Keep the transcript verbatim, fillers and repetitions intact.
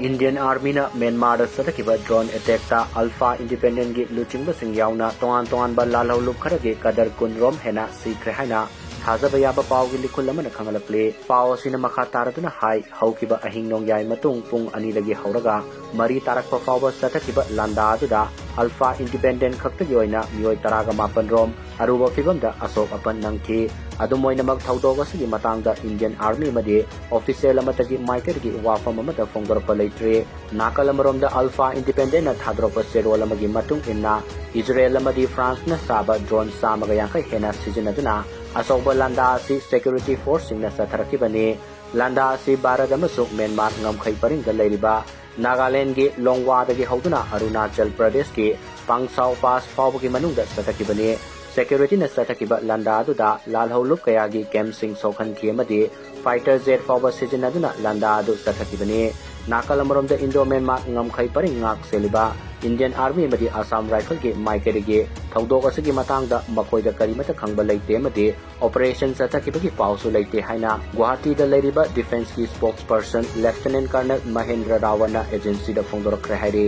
Indian Armyꯅ ꯃ꯭ꯌꯥꯟꯃꯥꯔꯗ ꯆꯠꯊꯈꯤꯕ drone attackꯇ Alpha Independentꯀꯤ ꯂꯨꯆꯤꯡꯕꯁꯤꯡ ꯌꯥꯎꯅ ꯇꯣꯉꯥꯟ ꯇꯣꯉꯥꯟꯕ ꯂꯥꯜꯍꯧꯂꯨꯞ ꯈꯔꯒꯤ ꯀꯗꯔ ꯀꯨꯟ ꯔꯣꯝ ꯍꯦꯟꯅ ꯁꯤꯈ꯭ꯔꯦ ꯍꯥꯏꯅ ꯊꯥꯖꯕ ꯌꯥꯕ ꯄꯥꯎꯒꯤ ꯂꯤꯈꯨꯜ ꯑꯃꯅ ꯈꯪꯍꯜꯂꯛꯂꯤ꯫ ꯄꯥꯎ ꯑꯁꯤꯅ ꯃꯈꯥ ꯇꯥꯔꯗꯨꯅ ꯍꯥꯏ, ꯍꯧꯈꯤꯕ ꯑꯍꯤꯡ ꯅꯣꯡꯌꯥꯏ ꯃꯇꯨꯡ ꯄꯨꯡ ꯑꯅꯤꯗꯒꯤ ꯍꯧꯔꯒ ꯃꯔꯤ ꯇꯥꯔꯛꯄ ꯐꯥꯎꯕ ꯆꯠꯊꯈꯤꯕ ꯂꯥꯟꯗꯥ ꯑꯗꯨꯗ Alpha Independent ꯈꯛꯇꯒꯤ ꯑꯣꯏꯅ ꯃꯤꯑꯣꯏ ꯇꯔꯥꯒ ꯃꯥꯄꯟ ꯔꯣꯝ ꯑꯔꯨꯕ ꯐꯤꯕꯝꯗ ꯑꯁꯣꯛ ꯑꯄꯟ ꯅꯪꯈꯤ꯫ ꯑꯗꯨꯝ ꯑꯣꯏꯅꯃꯛ, ꯊꯧꯗꯣꯛ ꯑꯁꯤꯒꯤ ꯃꯇꯥꯡꯗ Indian Army ꯑꯃꯗꯤ official ꯑꯃꯠꯇꯒꯤ ꯃꯥꯏꯀꯩꯗꯒꯤ ꯋꯥꯐꯝ ꯑꯃꯠꯇ ꯐꯣꯡꯗꯣꯔꯛꯄ ꯂꯩꯇ꯭ꯔꯤ꯫ ꯅꯥꯀꯜ ꯑꯃꯔꯣꯝꯗ Alpha Independentꯅ ꯊꯥꯗꯣꯔꯛꯄ ꯆꯦꯔꯣꯜ ꯑꯃꯒꯤ ꯃꯇꯨꯡ ꯏꯟꯅ, ꯏꯖꯔꯦꯜ ꯑꯃꯗꯤ ꯐ꯭ꯔꯥꯟꯁꯅ ꯁꯥꯕ drone ꯆꯥꯝꯃꯒ ꯌꯥꯡꯈꯩ ꯍꯦꯟꯅ ꯁꯤꯖꯤꯟꯅꯗꯨꯅ ꯑꯆꯧꯕ ꯂꯥꯟꯗꯥ ꯑꯁꯤ security forceꯁꯤꯡꯅ ꯆꯠꯊꯔꯛꯈꯤꯕꯅꯤ꯫ ꯂꯥꯟꯗꯥ ꯑꯁꯤ ꯚꯥꯔꯠ ꯑꯃꯁꯨꯡ ꯃ꯭ꯌꯥꯟꯃꯥꯔ ꯉꯝꯈꯩ ꯄꯔꯤꯡꯗ ꯂꯩꯔꯤꯕ ꯅꯥꯒꯥꯂꯦꯟꯗꯒꯤ ꯂꯣꯡꯋꯥꯗꯒꯤ ꯍꯧꯗꯨꯅ ꯑꯔꯨꯅꯥꯆꯜ ꯄ꯭ꯔꯗꯦꯁꯀꯤ ꯄꯥꯡꯁꯥꯎ ꯄꯥꯁ ꯐꯥꯎꯕꯒꯤ ꯃꯅꯨꯡꯗ ꯆꯠꯊꯈꯤꯕꯅꯤ꯫ Securityꯅ ꯆꯠꯊꯈꯤꯕ ꯂꯥꯟꯗꯥ ꯑꯗꯨꯗ ꯂꯥꯜꯍꯧꯂꯨꯞ ꯀꯌꯥꯒꯤ campꯁꯤꯡ ꯁꯣꯛꯍꯟꯈꯤ ꯑꯃꯗꯤ fighter jet ꯐꯥꯎꯕ ꯁꯤꯖꯤꯟꯅꯗꯨꯅ ꯂꯥꯟꯗꯥ ꯑꯗꯨ ꯆꯠꯊꯈꯤꯕꯅꯤ꯫ ꯅꯥꯀꯜ ꯑꯃꯔꯣꯝꯗ Indo-Myanmar ꯉꯝꯈꯩ ꯄꯔꯤꯡ ꯉꯥꯛ ꯁꯦꯜꯂꯤꯕ Indian Army ꯑꯃꯗꯤ Assam Riflesꯀꯤ ꯃꯥꯏꯀꯩꯗꯒꯤ ꯊꯧꯗꯣꯛ ꯑꯁꯤꯒꯤ ꯃꯇꯥꯡꯗ ꯃꯈꯣꯏꯗ ꯀꯔꯤꯃꯠꯇ ꯈꯪꯕ ꯂꯩꯇꯦ ꯑꯃꯗꯤ operation ꯆꯠꯊꯈꯤꯕꯒꯤ ꯄꯥꯎꯁꯨ ꯂꯩꯇꯦ ꯍꯥꯏꯅ ꯒꯨꯋꯥꯍꯥꯇꯤꯗ ꯂꯩꯔꯤꯕ defenceꯀꯤ spokesperson Lieutenant Colonel ꯃꯍꯦꯟꯗ꯭ꯔ ꯔꯥꯋꯜꯅ agencyꯗ ꯐꯣꯡꯗꯣꯔꯛꯈ꯭ꯔꯦ ꯍꯥꯏꯔꯤ꯫